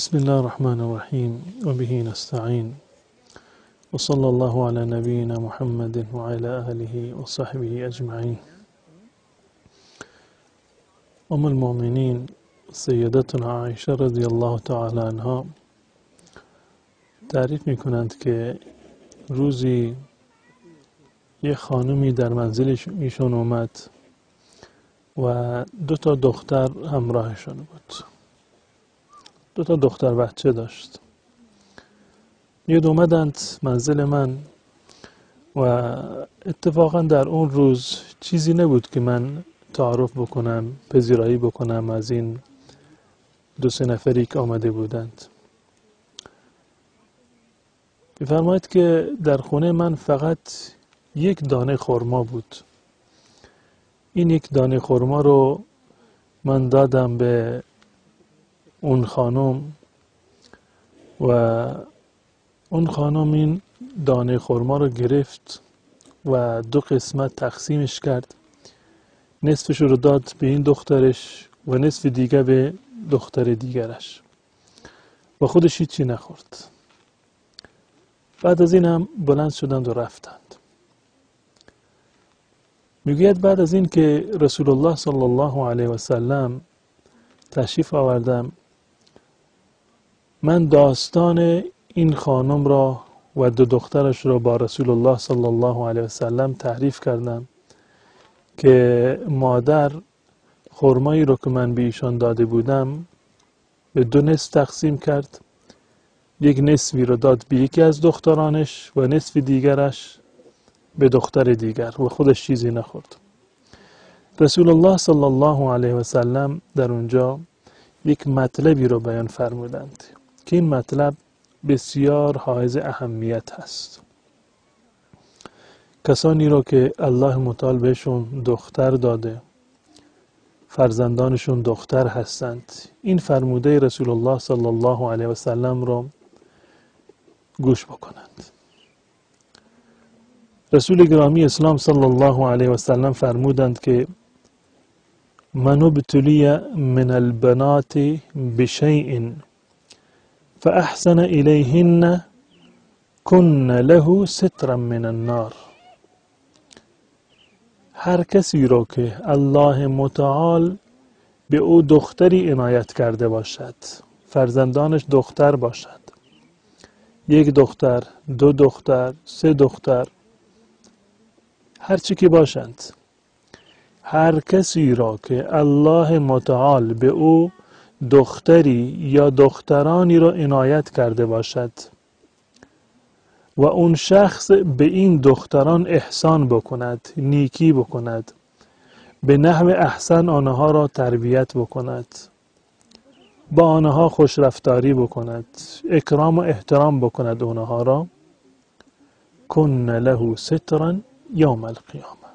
بسم الله الرحمن الرحیم و به نستعین و صلی الله علی نبینا محمد و علی آله و صحبه اجمعین. ام المؤمنین سیدتنا عایشه رضی الله تعالی عنها تعریف میکنند که روزی یه خانمی در منزل ایشون اومد و دو تا دختر همراهشون بود، دو تا دختر بچه داشت. یه اومدند منزل من و اتفاقا در اون روز چیزی نبود که من تعارف بکنم، پذیرایی بکنم از این دو سه نفری که آمده بودند. می‌فرماید که در خونه من فقط یک دانه خرما بود. این یک دانه خرما رو من دادم به اون خانم و اون خانم این دانه خرما رو گرفت و دو قسمت تقسیمش کرد، نصفش رو داد به این دخترش و نصف دیگه به دختر دیگرش و خودش هیچی نخورد. بعد از این هم بلند شدند و رفتند. میگوید بعد از این که رسول الله صلی الله علیه و سلم تشریف آوردم، من داستان این خانم را و دو دخترش را با رسول الله صلی الله علیه و سلم تعریف کردم که مادر خرمایی را که من به ایشان داده بودم به دو نصف تقسیم کرد، یک نصفی را داد به یکی از دخترانش و نصف دیگرش به دختر دیگر و خودش چیزی نخورد. رسول الله صلی الله علیه و سلم در اونجا یک مطلبی را بیان فرمودند که این مطلب بسیار حائز اهمیت هست. کسانی را که الله متعال بهشون دختر داده، فرزندانشون دختر هستند، این فرموده رسول الله صلی الله علیه و سلم را گوش بکنند. رسول گرامی اسلام صلی الله علیه و سلم فرمودند که من ابتلی من البنات بشیء فاحسن الیهن کن له سترا من النار. هر کسی را که الله متعال به او دختری عنایت کرده باشد، فرزندانش دختر باشد، یک دختر، دو دختر، سه دختر، هر چی که باشند، هر کسی را که الله متعال به او دختری یا دخترانی را عنایت کرده باشد و اون شخص به این دختران احسان بکند، نیکی بکند، به نحو احسن آنها را تربیت بکند، با آنها خوشرفتاری بکند، اکرام و احترام بکند آنها را، کن له سترا یوم القیامه،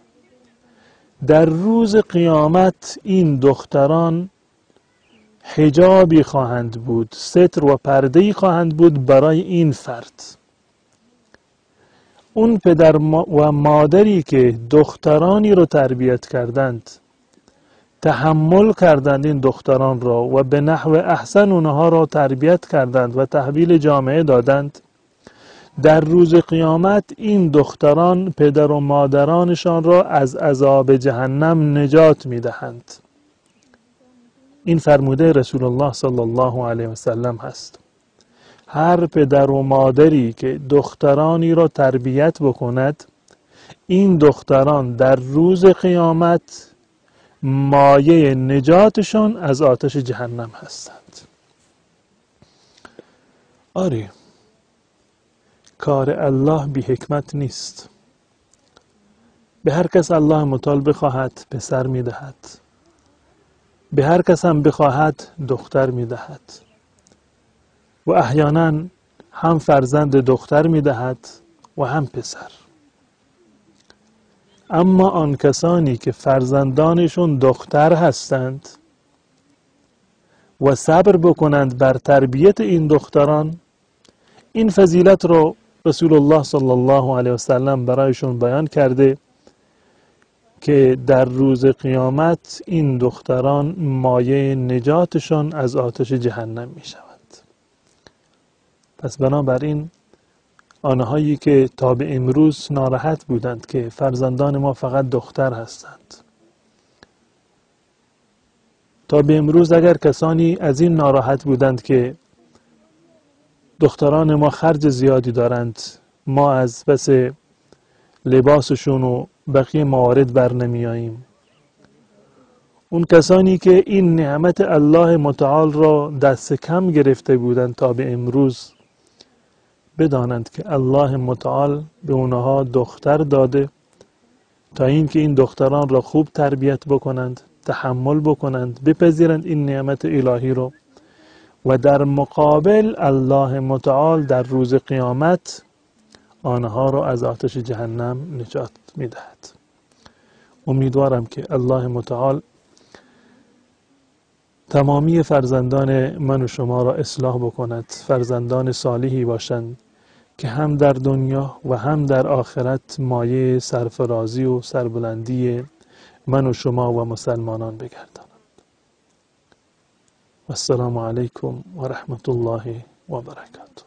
در روز قیامت این دختران حجابی خواهند بود، ستر و پرده‌ای خواهند بود برای این فرد. اون پدر و مادری که دخترانی رو تربیت کردند، تحمل کردند این دختران را و به نحو احسن اونها را تربیت کردند و تحویل جامعه دادند، در روز قیامت این دختران پدر و مادرانشان را از عذاب جهنم نجات میدهند. این فرموده رسول الله صلی الله علیه و سلم هست. هر پدر و مادری که دخترانی را تربیت بکند، این دختران در روز قیامت مایه نجاتشان از آتش جهنم هستند. آری، کار الله بی حکمت نیست. به هر کس الله متعال بخواهد پسر میدهد، به هر کس هم بخواهد دختر میدهد و احیانا هم فرزند دختر میدهد و هم پسر. اما آن کسانی که فرزندانشون دختر هستند و صبر بکنند بر تربیت این دختران، این فضیلت رو رسول الله صلی الله علیه و سلم برایشون بیان کرده که در روز قیامت این دختران مایه نجاتشان از آتش جهنم می شوند. پس بنابراین آنهایی که تا به امروز ناراحت بودند که فرزندان ما فقط دختر هستند، تا به امروز اگر کسانی از این ناراحت بودند که دختران ما خرج زیادی دارند، ما از پس لباسشون و بقیه موارد بر نمیاییم، اون کسانی که این نعمت الله متعال را دست کم گرفته بودند تا به امروز بدانند که الله متعال به اونها دختر داده تا اینکه این دختران را خوب تربیت بکنند، تحمل بکنند، بپذیرند این نعمت الهی رو و در مقابل الله متعال در روز قیامت آنها را از آتش جهنم نجات میدهد. امیدوارم که الله متعال تمامی فرزندان من و شما را اصلاح بکند، فرزندان صالحی باشند که هم در دنیا و هم در آخرت مایه سرفرازی و سربلندی من و شما و مسلمانان بگردانند. و السلام علیکم و رحمت الله و برکاته.